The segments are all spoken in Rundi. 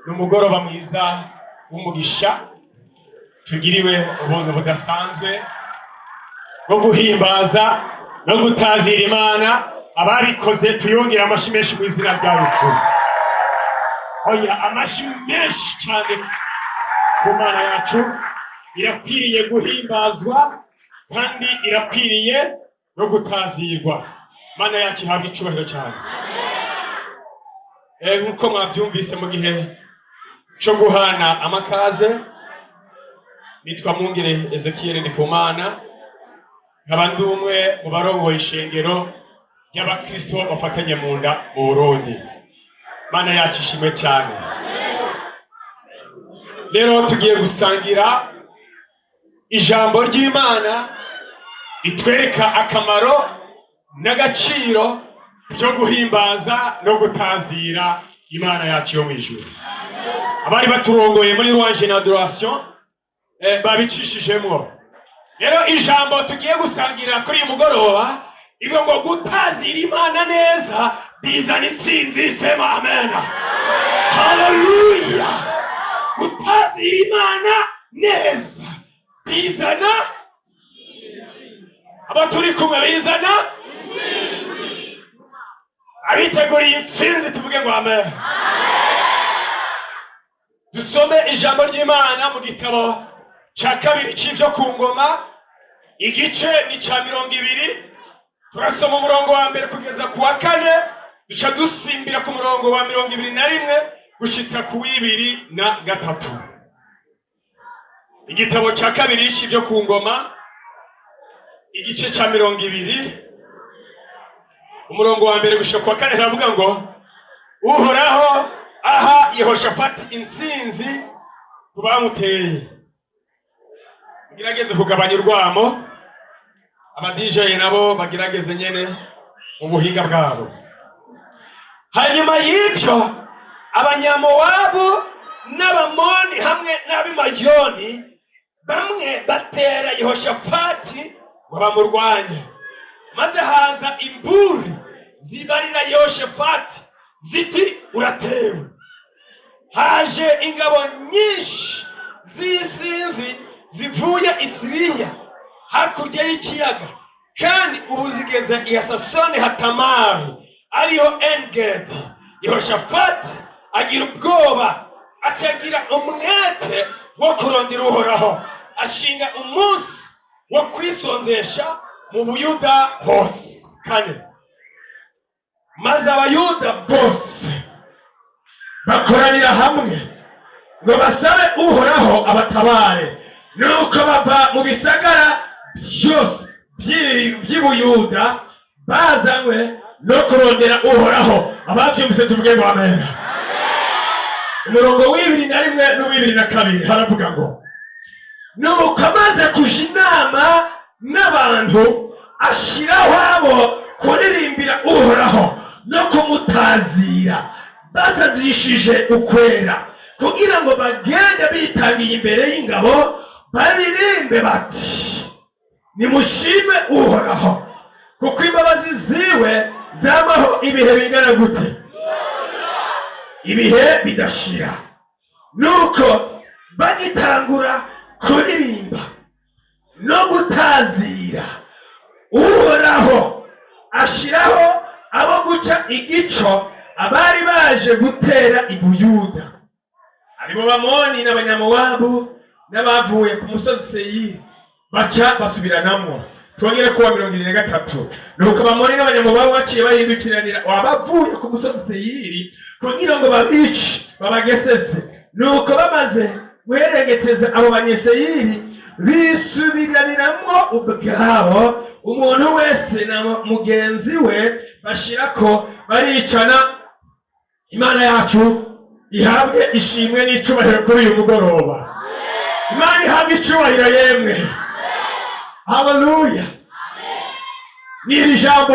Ni umugoroba mwiza w'umugisha, tugiriwe ubuntu budasanzwe bwo guhimbaza no gutazira Imana. Ababikoze tuyongera amashi menshi mu izina rya Yesu. Oya, amashi menshi cyane ku Mana yacu. Irakwiriye guhimbazwa kandi irakwiriye no gutazirwa. Mana yacu ihabwa icubahiro cyane. Nk'uko mwabyumvise mu gihe cyo guhana amakaze, nitwa Mwungere Ezekiel Ndikumana, nkaba ndi umwe mu barongoye ishengero ry'Abakristo bafatanye mu nda mu Burundi. Mana yacu ishimwe cyane. Rero tugiye gusangira ijambo ry'Imana ritwereka akamaro n'agaciro byo guhimbaza no gutazira Imana yacu yo mu ijuru. Abari baturongoye muri louange na adoration babicishijemwo. Rero ijambo tugiye gusangira kuri uyu mugoroba ivuga ngo gutazira Imana neza bizana intsinzi. Sema amen, haleluya. Gutazira Imana neza bizana, abo turi kumwe, bizana. Abiteguriye intsinzi tuvuge ngo amen. Dusome ijambo ry'Imana mu gitabo cya kabiri cy'Ibyo ku Ngoma, igice ni cya 20. Turasoma umurongo wa mbere kugeza ku wa kane, duca dusimbira ku murongo wa 21 gushitsa ku w'23. Igitabo cya kabiri cy'Ibyo ku Ngoma, igice cya 20, umurongo wa mbere gushika ku wa kane, haravuga ngo: Uhoraho aha Yehoshafati intsinzi ku bamuteye. Mugerageze kugabanya urwamo, aba DJ nabo bagerageze nyene mu buhinga bwabo. Hanyuma y'ibyo, Abanyamowabu n'Abamoni hamwe n'Abimayoni bamwe batera Yehoshafati ngo bamurwanye. Maze haza imburi zibarira Yehoshafati ziti: "Uratewe, haje ingabo nyinshi z'isinzi zivuye i Siriya hakurya y'ikiyaga, kandi ubu zigeze i Hasasoni Hatamari, ariyo Engedi." Yehoshafati agira ubwoba, acagira umwete wo kurondera Uhoraho, ashinga umunsi wo kwisonzesha mu Buyuda hose. Kane. Maze Abayuda bose bakoranira hamwe ngo basabe Uhoraho abatabare. Nuko bava mu bisagara byose by'i Buyuda bazanywe no kurondera Uhoraho. Ababyumvise tuvuge ngo amen. Umurongo w'21 n'uw'22 haravuga ngo: Nuko amaze kuja inama n'abantu, ashiraho abo kuririmbira Uhoraho no kumutazira basazishije ukwera, kugira ngo bagende bitangiye imbere y'ingabo, baririmbe bati: "Nimushime Uhoraho, kuko imbabazi ziwe zamaho ibihe bingana gute? Ibihe bidashira." Nuko bagitangura kuririmba no gutazira, Uhoraho ashiraho abo guca igico abari baje gutera i Buyuda, aribo Bamoni n'Abanyamowabu n'abavuye ku musozi Seyiri, baca basubiranamwo. Twongere kuwa 23. Nuko Abamoni n'Abanyamowabu baciye bahindukiranira abavuye ku musozi Seyiri kugira ngo babice babagesese. Nuko bamaze guherengeteza abo Banyeseyiri, bisubiraniramwo ubwabo, umuntu wese na mugenzi we, bashirako baricana. Imana yacu ihabwe ishimwe n'icubahiro kuri uyu mugoroba. Imana ihabwe icubahiro yemwe, haleluya. Ni iri jambo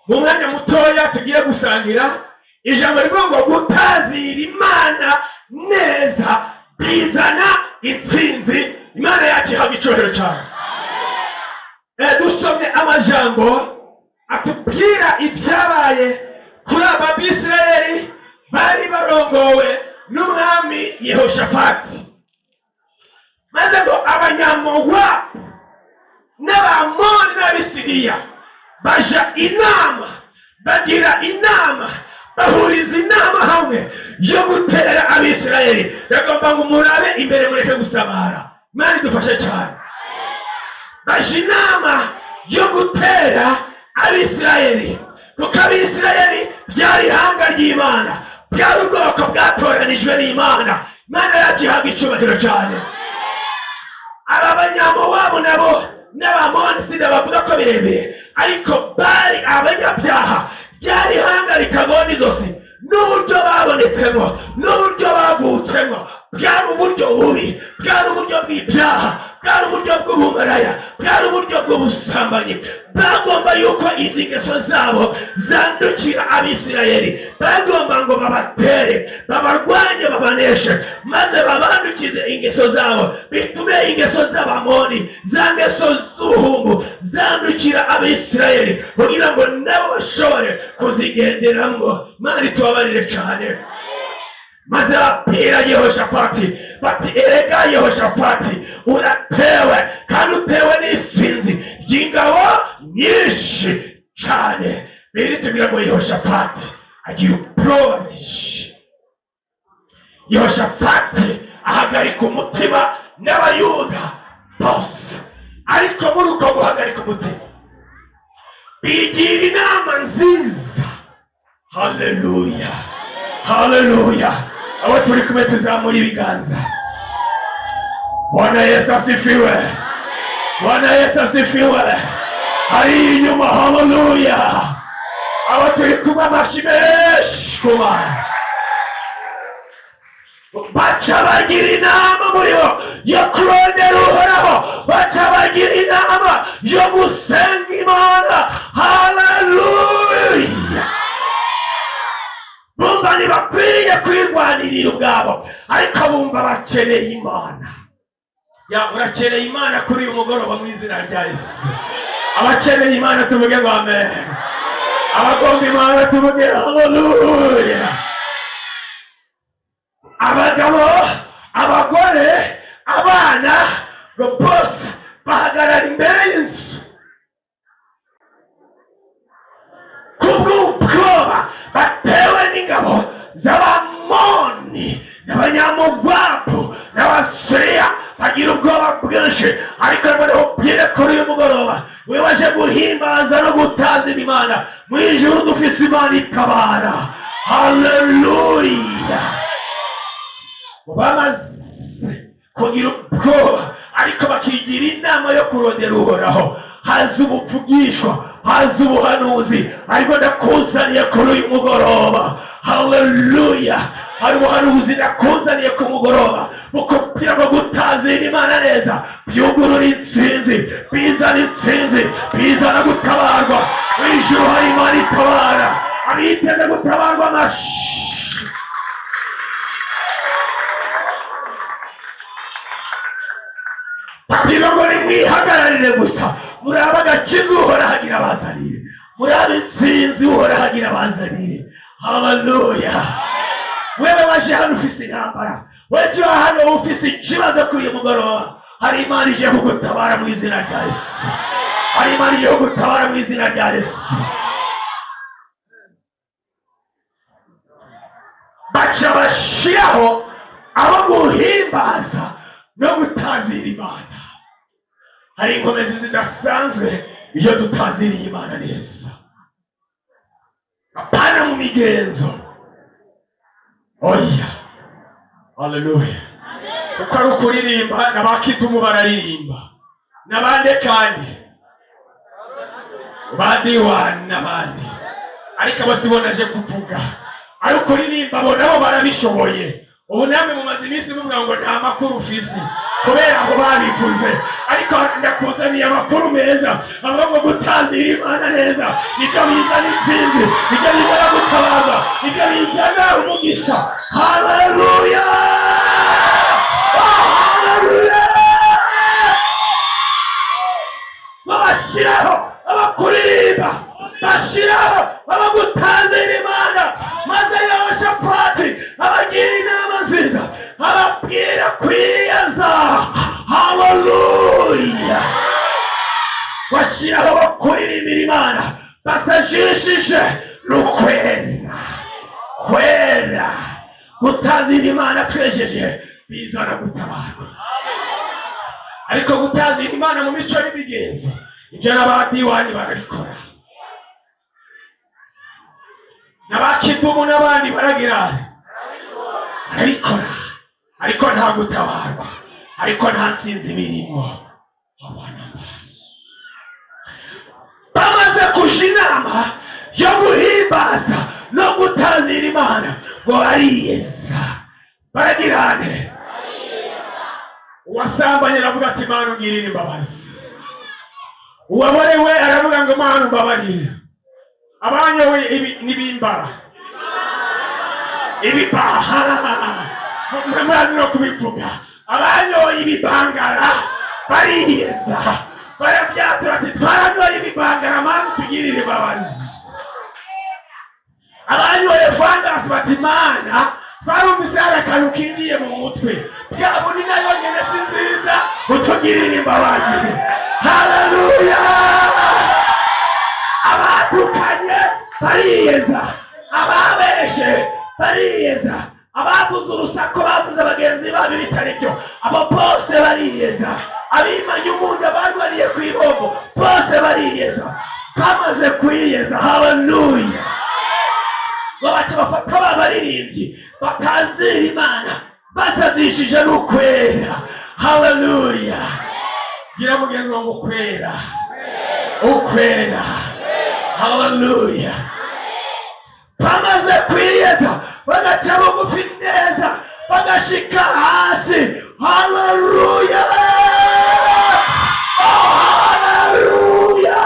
mu mwanya mutoya tugiye gusangira, ijambo rivuga ngo gutazira Imana neza bizana intsinzi. Imana yacu ihabwa icubahiro cyane. Dusomye amajambo atubwira ibyabaye kuri aba Bisirayeli bari barongowe n'umwami. Umwami Yehoshafati, maze ngo Abanyamowabu n'Abamoni n'Abisiriya baja inama, bagira inama, bahuriza inama hamwe yo gutera Abisirayeli. Bagomba ngo murabe imbere, mureke gusamara. Imana idufashe cyane. Baja inama yo gutera Abisirayeli, kuko Abisirayeli byari ihanga ry'Imana, bwari ubwoko bwatoranijwe n'Imana. Imana yacu ihabwa icyubahiro cyane. Aba Banyamowabu nabo n'Abamoni, sida bavuga ko birebire, ariko bari abanyabyaha, ryari ihanga ritagona izosi. N'uburyo babonetsemo, n'uburyo bavutsemo, bwari uburyo bubi, bwari uburyo bw'ibyaha, bwari uburyo bw'ubumaraya, bwari uburyo bw'ubusambanyi. Bagomba yuko izi ngeso zabo zandukira Abisirayeli. Bagomba ngo babatere, babarwanye, babaneshe, maze babandukize ingeso zabo, bitume ingeso z'Abamoni, za ngeso z'ubuhumbu, zandukira Abisirayeli, kugira ngo nabo bashobore kuzigenderamwo. Mana itubabarire cyane. Maze babwira Yehoshafati bati: "Erega Yehoshafati, uratewe, kandi utewe n'isinzi ry'ingabo nyinshi cyane." Biri tubwira ngo Yehoshafati agira ubwoba bwinshi. Yehoshafati ahagarika umutima n'Abayuda bose. Ariko muri uko guhagarika umutima, bigira inama nziza. Haleluya, haleluya! Abo turi kumwe tuzamura ibiganza. Bwana Yesu asifiwe! Bwana Yesu asifiwe! Hari inyuma, haleluya! Abo turi kumwe, amashyi menshi ku Mana. Baca bagira inama muri bo yo kurondera Uhoraho, baca bagira inama yo gusenga Imana. Haleluya! Bumva ntibakwiriye kwirwanirira ubwabo, ariko bumva bakeneye Imana. Ya, urakeneye Imana kuri uyu mugoroba mu izina rya Yesu. Abakeneye Imana tuvuge ngo amen. Abagomba Imana tuvuge haleluya. Abagabo, abagore, abana, ngo bose bahagarara imbere y'inzu kubw'ubwoba batewe n'ingabo z'Abamoni n'Abanyamugwabu n'Abasiriya. Bagira ubwoba bwinshi. Ariko noneho bwire kuri uyu mugoroba, wibaje guhimbaza no gutazira Imana. Mu ijuru dufise Imana itabara. Haleluya! Bamaze kugira ubwoba, ariko bakigira inama yo kurondera Uhoraho, haza ubuvugishwa, haza ubuhanuzi. Ariko ndakuzaniye kuri uyu mugoroba, haleluya, hari ubuhanuzi ndakuzaniye ku mugoroba bukubwira ngo gutazira Imana neza byugurura intsinzi, bizana intsinzi, bizana gutabarwa. Mu ijuru hari Imana itabara. Abiteze gutabarwa, amashi. Babwira ngo nimwihagararire gusa, murabe agakiza Uhoraho agira abazanire, murabe intsinzi Uhoraho agira abazanire. Haleluya! Wewe waje hano ufise intambara, waje hano ufise ikibazo, kuri uyu mugoroba hari Imana ije kugutabara mu izina rya Yesu. Hari Imana ije kugutabara mu izina rya Yesu. Baca bashiraho abo guhimbaza no gutazira Imana. Hari inkomezi zidasanzwe iyo dutaziriye Imana neza, apana mu migenzo, oya. Haleluya! Kuko ari ukuririmba, n'abakidumu bararirimba, n'abandi kandi badiwani n'abandi, ariko abo sibo naje kuvuga. Ari ukuririmba, abo nabo barabishoboye. Ubu namwe mumaze iminsi muvuga ngo nta makuru ufise kubera abo babivuze, ariko ndakuzaniye amakuru meza avuga ngo gutazira Imana neza nibyo bizana intsinzi, nibyo bizana gutabarwa, nibyo bizana umugisha. Haleluya! Haleluya! Babashyiraho abakuririmba, bashyiraho abagutazira Imana. Maze Yehoshafati abagira inama nziza. Bashyiraho bakuririmbira Imana basajishije n'ukwera kwera. Gutazira Imana twejeje bizana gutabarwa, ariko gutazira Imana mu mico n'imigenzo ibyo n'abadiwani barabikora, n'abakidumu n'abandi baragira barabikora, ariko nta gutabarwa, ariko nta nsinzi birimo. Bamaze kuja inama yo guhimbaza no gutazira Imana ngo bariyeza, baragirane. Uwasambanye aravuga ati Mana ungirire imbabazi, uwaborewe aravuga ngo Mana umbabarire, abanyowe ibi nibimbara ibibaha murazi no kubivuga, abanyoye ibibangara bariyeza, barabyatura ati twaranyoye ibibangara, Mana utugirire imbabazi. Abanyoye fangasi bati Mana twarumvise hari akantu kinjiye mu mutwe, bwa bundi nayo nyene si nziza, utugirire imbabazi. Haleluya! Abatukanye bariyeza, ababeshe bariyeza, abavuze urusaku bavuze bagenzi babo bitari byo, abo bose bariyeza, abimanye umunyu abarwaniye ku ibombo bose bariyeza. Bamaze kwiyeza, haleluya, babaca bafata ba baririmbyi batazira Imana basazishije n'ukwera. Haleluya! Gira mugenzi wawe ukwera, ukwera. Haleluya! Bamaze kwiyeza bagaca bugufi neza bagashika hasi. Haleluya! Oh, haleluya!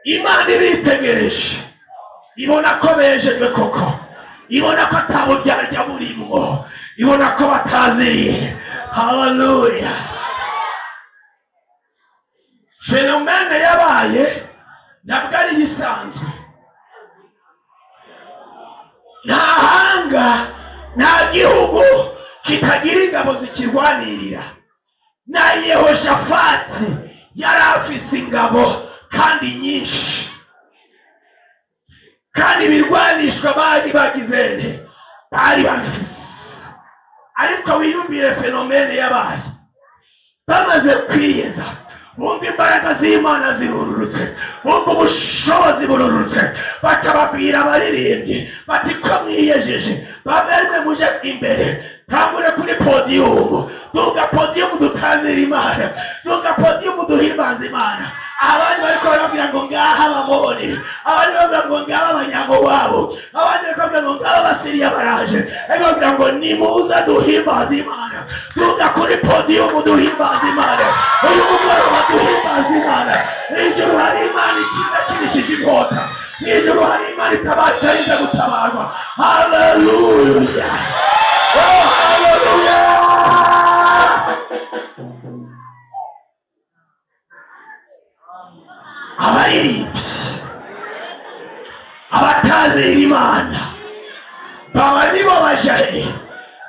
Imana ibitegereje ibona ko bejejwe koko, ibona ko ataburyarya burimwo, ibona ko bataziriye. Haleluya! Fenomene yabaye ntabwo ari isanzwe. Nta hanga, nta gihugu kitagira ingabo zikirwanirira. Na Yehoshafati yari afise ingabo kandi nyinshi, kandi ibirwanishwa bari bagize bari babifise. Ariko wiyumvire fenomene yabaye, bamaze kwiyeza bumva imbaraga z'Imana zirururutse, bumva ubushobozi bururutse, baca babwira abaririmbyi bati ko mwiyejeje, bamerwe muje imbere, tambure kuri podiyumu, duga podiyumu dutazira Imana, duga podiyumu duhimbaza Imana. Abandi bariko barababwira ngo ngaha Abamoni, abandi barababwira ngo ngaha Abanyamowabo, abandi barababwira ngo ngaha Abasiriya baraje, ariko bababwira ngo nimuze duhimbaze Imana, duga kuri podiyumu duhimbaze Imana, uyu mugoroba duhimbaze Imana. Mw'ijuru hari Imana ikinishije inkota, mw'ijuru hari Imana itabara itarinze gutabarwa. Haleluya! Oh, haleluya! Abaririmbyi abatazira Imana baba nibo baja he,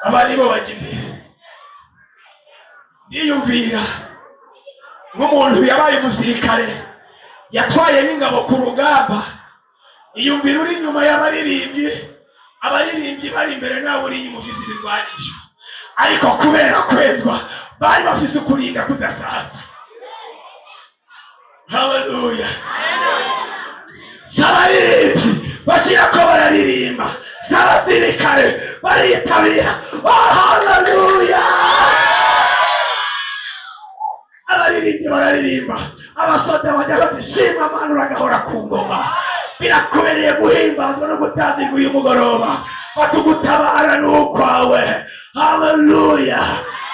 baba nibo baja imbere. Niyumvira nk'umuntu yabaye umusirikare yatwaye n'ingabo ku rugamba, iyumvira uri inyuma y'abaririmbyi, abaririmbyi bari imbere nawe uri inyuma ufise ibirwanisho, ariko kubera kwezwa bari bafise ukurinda kudasanzwe. Haleluya! Si abaririmbyi bashyira ko bararirimba, si abasirikare baritabira. Oh, haleluya! Abaririmbyi bararirimba, abasoda bajya bati shima Mana uragahora ku ngoma, birakubereye guhimbazwa no gutazirwa uyu mugoroba, batugutabara n'ukwawe. Haleluya!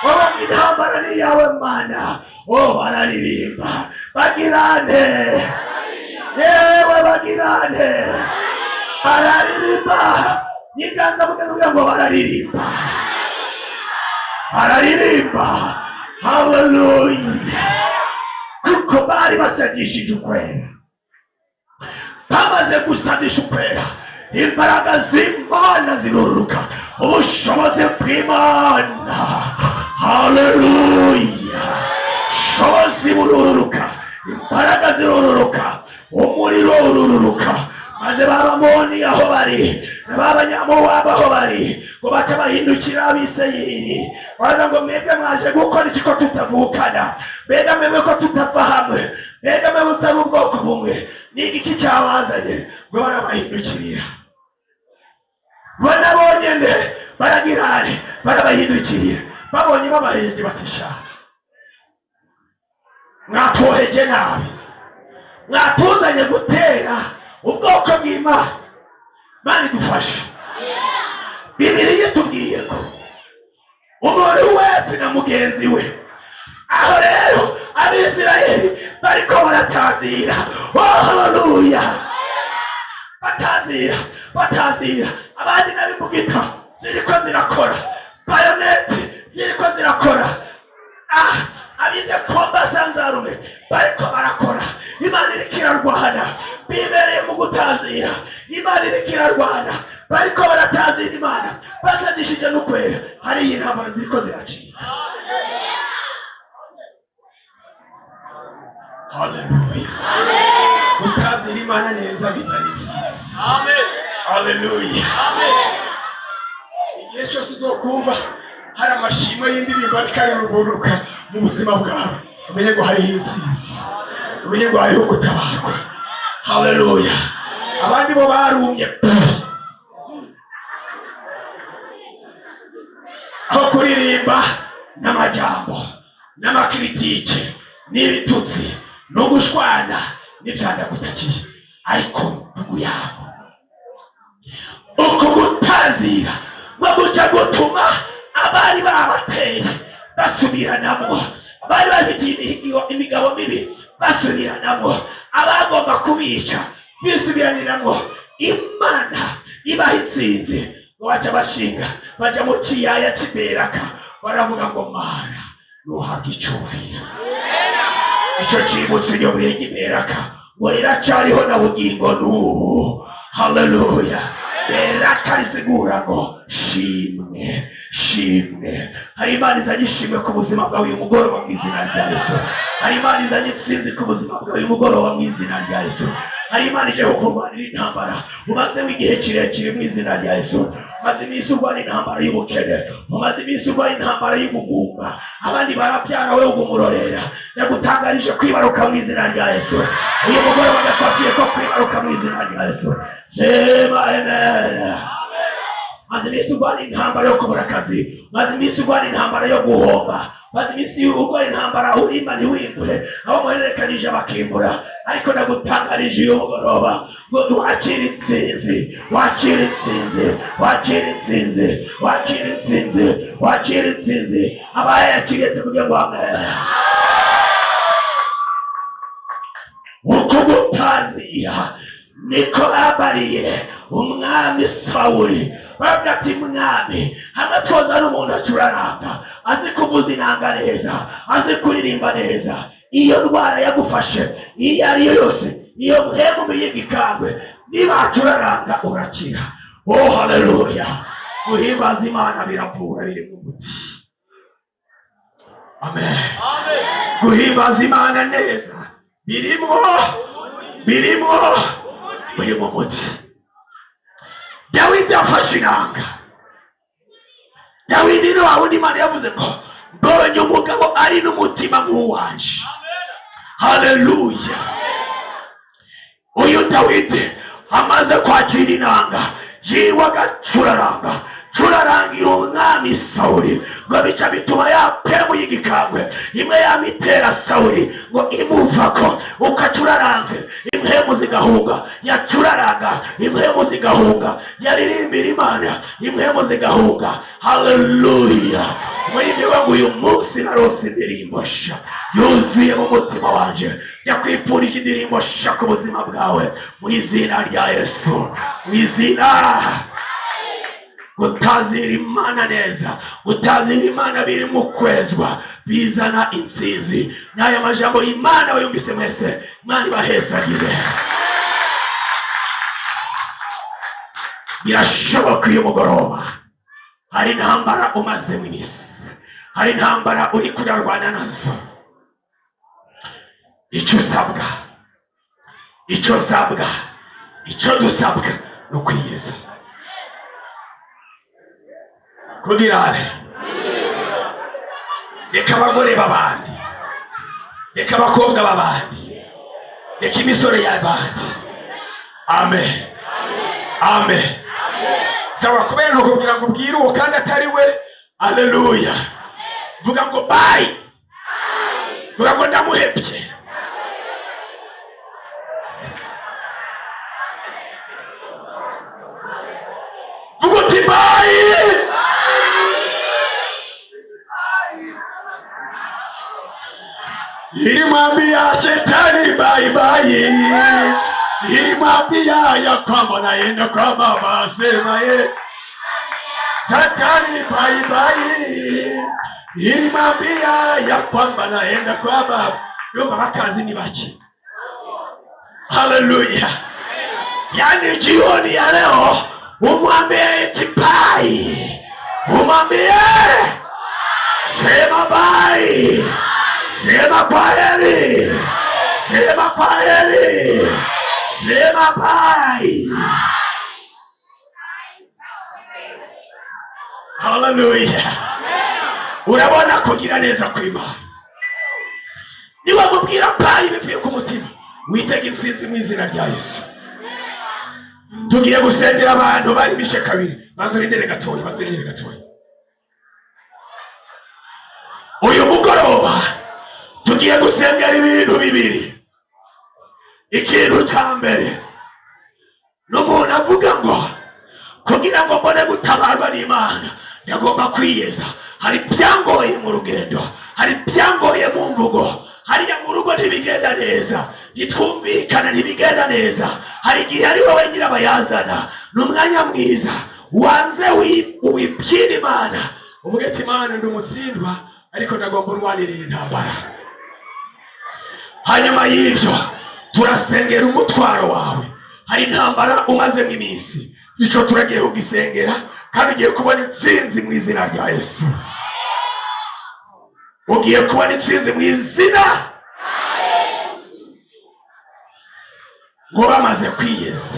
Wowe intambara ni iyawe Mana. Oh, bararirimba bagirane, yewe bagirane, bararirimba nyiganza mugenzi ngo bararirimba, bararirimba. Haleluya! Kuko bari basagishije ukwera, bamaze gusazisha ukwera, imbaraga z'Imana ziruruka, ubushobozi bw'Imana. Haleluya! Ubushobozi burururuka, imbaraga zirururuka, umuriro urururuka. Maze b'Abamoni aho bari n'ab'Abanyamowabu aho bari, ngo baca bahindukira Abiseyiri, baraza ngo: "Mwebwe mwaje gukora iki ko tutavukana? Mbega mwebwe ko tutava hamwe? Mbega mwebwe utari ubwoko bumwe? Ni igiki cyabazanye?" Ngo barabahindukirira bona bonyene, baragirane, barabahindukirira. Babonye babahejeje, batisha: "Mwatoheje nabi, mwatuzanye gutera ubwoko bw'Imana." Mana idufashe. Bibiliya itubwiye ko umuntu wese na mugenzi we. Aho rero Abisirayeli bariko baratazira, oh haleluya, batazira, batazira, abandi n'abimbugita ziriko zirakora, bayonete ziriko zirakora, abize komba sanzarume bariko barakora. Imana iriko irarwana, bibereye mu gutazira. Imana iriko irarwana, bariko baratazira Imana basagishije n'ukwera. Hariya intambara ziriko ziracika. Haleluya! Gutazira Imana neza bizana intsinzi. Haleluya! Igihe cyose uzokumva hari amashimwe y'indirimbo ariko arururuka mu buzima bwawe, umenye ngo hariho intsinzi, umenye ngo hariho gutabarwa. Haleluya! Abandi bo barumye aho kuririmba n'amajambo n'amakiritike n'ibitutsi no gushwana n'ibyandagutakiye, ariko ndugu yabo, uku gutazira ngo guca gutuma abari babateye basubiranamwo, abari bafitiye imigabo mibi basubiranamwo, abagomba kubica bisubiraniramo. Imana ibaha intsinzi. Ngo baca bashinga, baja mu kiyaya cy'iberaka, baravuga ngo: "Mana, nuhabwa icyubahiro." Icyo cyibutso, iryo buye ry'iberaka ngo riracariho na bugingo n'ubu. Haleluya! Beraka risigura ngo shimwe, shimwe. Hari Imana izanye ishimwe ku buzima bwawe uyu mugoroba mu izina rya Yesu. Hari Imana izanye intsinzi ku buzima bwawe uyu mugoroba mu izina rya Yesu. Hari Imana ije kukurwanira intambara umazeho igihe kirekire mu izina rya Yesu. Umaze iminsi urwana intambara y'ubukene, umaze iminsi urwana intambara y'ubugumba, abandi barabyara, wowe ugumurorera. Ndagutangarije kwibaruka mu izina rya Yesu. Uyu mugoroba ndakwatiye ko kwibaruka mu izina rya Yesu. Sema amen. Maze iminsi urwana intambara yo kubura akazi, maze iminsi urwana intambara yo guhomba, maze iminsi urwana intambara urima ntiwimbure, abo muhererekanije bakimbura, ariko ndagutangarije uyu mugoroba ngo wakire intsinzi, wakire intsinzi, wakire intsinzi, wakire intsinzi, wakire intsinzi. Abayakiriye tuvuge ngo amen. Uko gutazira niko bambariye umwami Sawuli. Baravuga ati: "Mwami, hamwe twoza n'umuntu acuraranga, azi kuvuza inanga neza, azi kuririmba neza, iyo ndwara yagufashe iyo ari yo yose, iyo mpemu y'igikambwe, niba acuraranga urakira." Oh haleluya! Guhimbaza Imana biravura, biri mu muti. Amen. Guhimbaza Imana neza birimo, birimo, birimo umuti. Dawidi afashe inanga. Dawidi ni wa wundi Imana yavuze ngo: "Mbonye umugabo ari n'umutima nk'uwanje." Haleluya! Uyu Dawidi amaze kwakira inanga yiwe, agacuraranga, curarangira umwami Sawuli, ngo bica bituma ya pemu y'igikambwe imwe yamitera Sawuli ngo imuvako. Ukacurarange, impemu zigahunga. Yacuraranga, impemu zigahunga. Yaririmbira Imana, impemu zigahunga. Haleluya! Muri ngo uyu munsi narose indirimbo sha yuzuye mu mutima wanje. Yakwipfurije indirimbo sha ku buzima bwawe mu izina rya Yesu, mu izina. Gutazira Imana neza, gutazira Imana biri mu kwezwa, bizana intsinzi. N'aya majambo Imana bayumvise mwese, Imana ibahezagire. Birashoboka uyu mugoroba hari intambara umazemo iminsi, hari intambara uri kurarwana nazo. Icyo usabwa, icyo nsabwa, icyo dusabwa ni ukwiyeza kugira reka abagore b'abandi, reka abakobwa b'abandi, reka imisore y'abandi. Amen, amen. Sawa, kubera ntukubwira ngo ubwire uwo kandi atari we. Aleluya. Vuga ngo bye, vuga ngo ndamuhebye. Vuga uti bye. Nilimwambia shetani bye bye, nilimwambia ya kwamba naenda kwa baba, sema ye Satani bye bye, nilimwambia ya kwamba naenda kwa baba. Yomba bakazi ni baki. Haleluya. Yani jioni ya leo umwambie eti bye, umwambie sema bye, sema kwa heri, sema kwa heri, sema bye. Haleluya. Urabona kugira neza kw'Imana. Niwamubwira bye bivuye ku mutima, witega intsinzi mu izina rya Yesu. Tugiye gusengera abantu bari ibice kabiri. Banza urindire gatoya, banza urindire gatoya. Uyu mugoroba tugiye gusengera ibintu bibiri. Ikintu cya mbere n'umuntu avuga ngo kugira ngo mbone gutabarwa n'Imana ndagomba kwiyeza. Hari ibyangoye mu rugendo, hari ibyangoye mu mvugo, hariya mu rugo ntibigenda neza, ntitwumvikana, ntibigenda neza. Hari igihe ari wowe nyirabayazana. Ni umwanya mwiza wanze wibwira Imana, uvuge ati Imana ndi umutsindwa ariko ndagomba urwanirira intambara. Hanyuma y'ibyo turasengera umutwaro wawe. Hari intambara umazemo iminsi, icyo turagiye kugisengera kandi ugiye kubona intsinzi mu izina rya Yesu. Ugiye kubona intsinzi mu izina. Ngo bamaze kwiyeza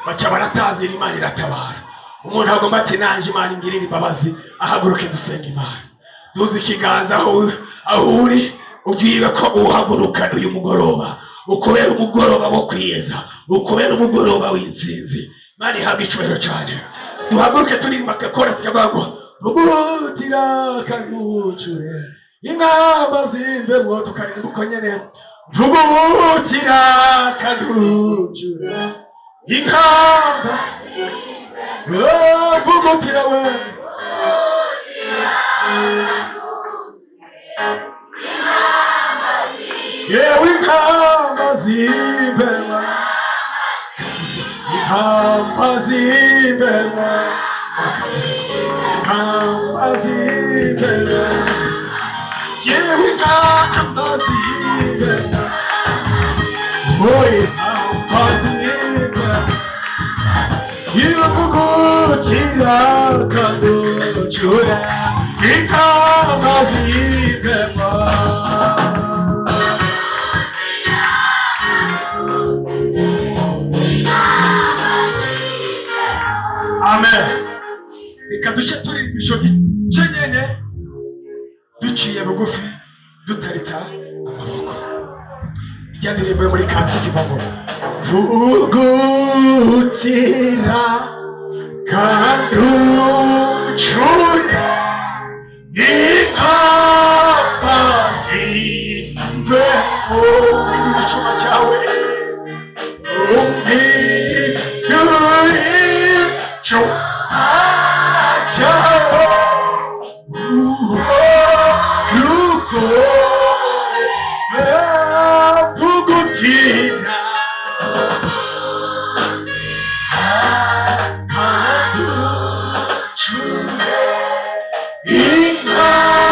baca baratazira, Imana iratabara. Umuntu agomba ati nanjye Imana ingirire imbabazi, ahaguruke dusenga Imana. Duze ikiganza aho uri, ugiye ko uhaguruka uyu mugoroba ukubera umugoroba wo kwiyeza, ukubera umugoroba w'intsinzi. Imana ihabwa icyubahiro cyane. Duhaguruke turirimba agakorasi kavuga ngo vugurutira kanucure inkamba zimvemwo, tukaririmba uko nyene, vugurutira kanucure inkamba, vugutira we yewe inkamba zimvemwo, inkamba zimvemwo, inkamba zimvemwo, yewe inkamba zimvemwo, inkamba zimvemwo, yivugutira kanucura inkamba zimvemwo. Amen. Reka duce turirimba ico gice nyene duciye bugufi dutaritsa amaboko. Ijya ndirimbo yo muri kantike iva ngo vugutira kanucure inkamba zimvemwo. Hindura icuma cyawe, umpindure icuma cyawe, urukore vugutira kanucure inkamba.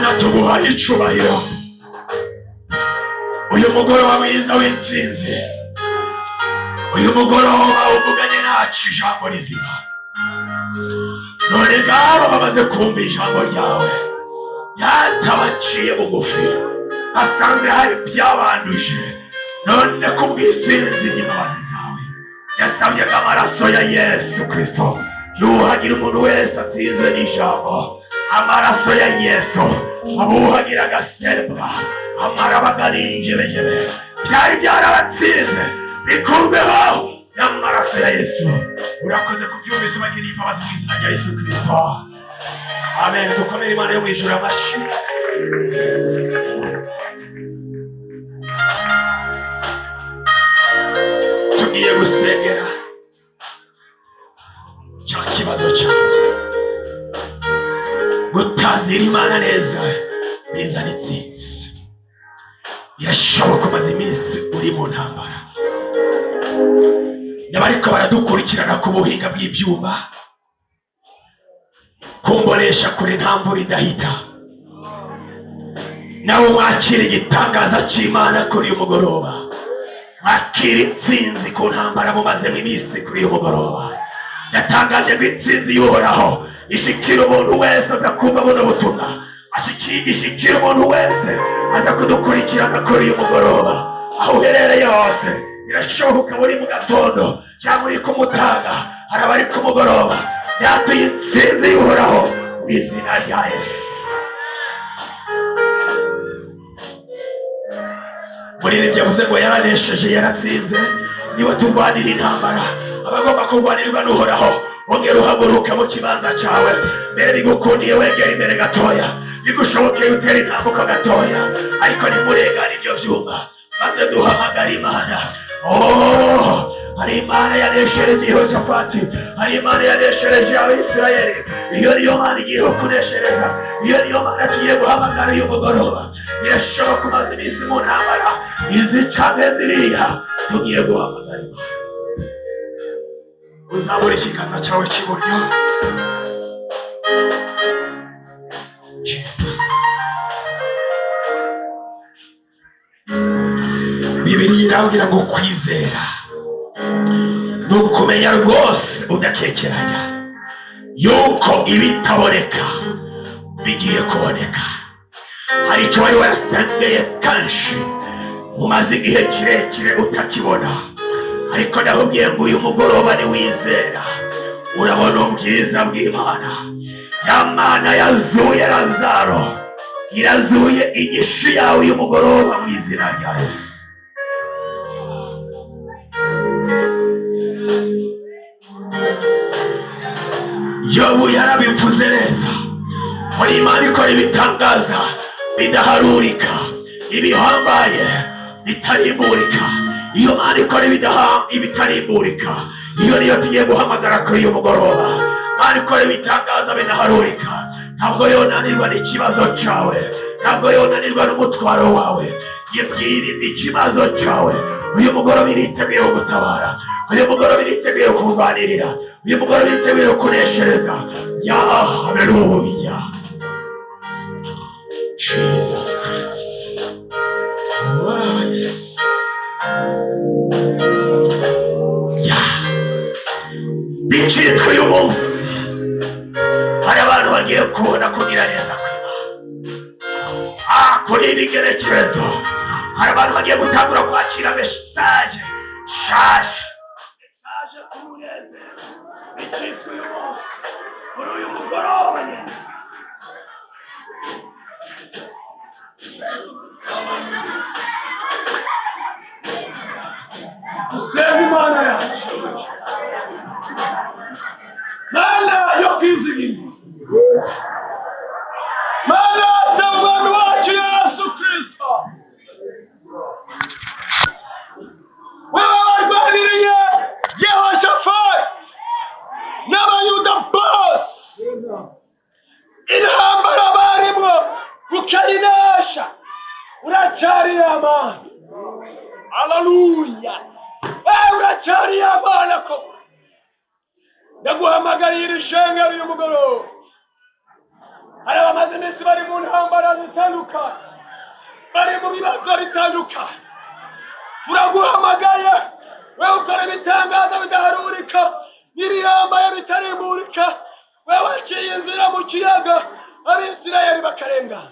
Mana, tuguhaye icubahiro uyu mugoroba mwiza w'intsinzi, uyu mugoroba uvuganye nacu ijambo rizima. None ngaba bamaze kumva ijambo ryawe, yatabaciye bugufi, basanze hari ibyabanduje. None kubw'isinzi ry'imbabazi zawe, yasabye ko amaraso ya Yesu Kristo yuhagira umuntu wese atsinzwe n'ijambo. Amaraso ya Yesu abuhagira agasembwa, amarabaga n'injebejebe byari byarabatsinze bikurweho n'amaraso ya Yesu. Urakoze kubyumvise, bagiriye imbabazi mu izina rya Yesu Kristo, amen. Dukomere Imana yo mu ijuru amashyi. Tugiye gusengera cya kibazo cyawe. Gutazira Imana neza bizana intsinzi. Birashoboka umaze iminsi uri mu ntambara, n'abariko baradukurikirana ku buhinga bw'ibyuma, kumbonesha kure, nta mvura idahita. Nawe mwakira igitangaza cy'Imana kuri uyu mugoroba, mwakira intsinzi ku ntambara mumazemo iminsi kuri uyu mugoroba. Yatangaje ngo intsinzi y'Uhoraho ishikira umuntu wese aza kumva buno butumwa, ishikira umuntu wese aza kudukurikirana kuri uyu mugoroba, aho uherereye hose. Birashoboka ukaba uri mu gatondo cyangwa uri ku mutaga, hari abari ku mugoroba. Yatuye intsinzi y'Uhoraho mu izina rya Yesu. Muririmbyi yavuze ngo yaranesheje, yaratsinze, niwe turwanira intambara. Abagomba kurwanirwa n'Uhoraho, ongera uhaguruke mu kibanza cyawe. Mbere bigukundiye wegera imbere gatoya, bigushobokeye utera intambuko gatoya, ariko ntimurengane ibyo byuma, maze duhamagara Imana. Oh, hari Imana yaneshereje Yehoshafati, hari Imana yaneshereje Abisirayeli. Iyo niyo Mana igiye kuneshereza, iyo niyo Mana tugiye guhamagara uyu mugoroba. Birashoboka umaze iminsi mu ntambara izi canke ziriya, tugiye guhamagara Imana. Uzamura ikiganza cyawe cy'iburyo. Jesus. Bibiliya irambwira ngo kwizera ni ukumenya rwose udakekeranya yuko ibitaboneka bigiye kuboneka. Hari icyo wari warasengeye kenshi, umaze igihe kirekire utakibona, ariko ndakubwiye ngo uyu mugoroba niwizera urabona ubwiza bw'Imana. Ya Mana yazuye Lazaro irazuye inyishu yawe uyu mugoroba mu izina rya Yesu. Yobu yarabivuze neza, muri Imana ikora ibitangaza bidaharurika, ibihambaye bitarimburika. Iyo Mana ikora ibitarimburika, iyo niyo tugiye guhamagara kuri uyu mugoroba. Imana ikora ibitangaza bidaharurika. Ntabwo yonanirwa n'ikibazo cyawe, ntabwo yonanirwa n'umutwaro wawe. Yibwire ikibazo cyawe. Uyu mugoroba iriteguye kugutabara, uyu mugoroba iriteguye kurwanirira, uyu mugoroba iriteguye kuneshereza. Ya haleluya, Jesus Christ. Oh, yes. Ya bicitwe uyu munsi, hari abantu bagiye kubona kugira neza kw'Imana. Kuri ibi gerekezo hari abantu bagiye gutangura kwakira mesaje nshasha, mesaje z'umunezero. Bicitwe uyu munsi, kuri uyu mugoroba nyine. Dusenga Imana yacu, Mana yo kwizigirwa, Mana saba Umwami wacu Yesu Kristo, wewe warwaniriye Yehoshafati n'Abayuda bose intambara barimwo ukayinesha, uracyari Imana. Haleluya! Uracyari Imana ko ndaguhamagariye iri shengero uyu mugoroba. Hari abamaze iminsi bari mu ntambara zitandukanye, bari mu bibazo bitandukanye. Turaguhamagaye wewe ukora ibitangaza bidaharurika n'ibihambaye bitarimburika, wewe waciye inzira mu kiyaga Abisirayeli bakarengana.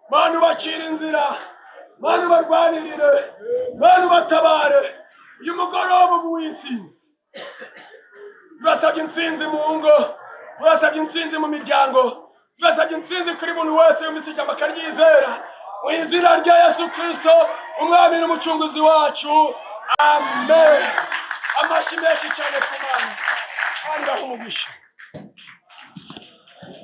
Mana, ubacira inzira. Mana, ubarwanirire. Mana, ubatabare. Uyu mugoroba ubu w'intsinzi, turasabye intsinzi mu ngo, turasabye intsinzi mu miryango, turasabye intsinzi kuri buri wese yumvise ijambo akaryizera, mu izina rya Yesu Kirisito, Umwami n'Umucunguzi wacu, amen. Amashyi menshi cyane ku Mana kandi umugisha.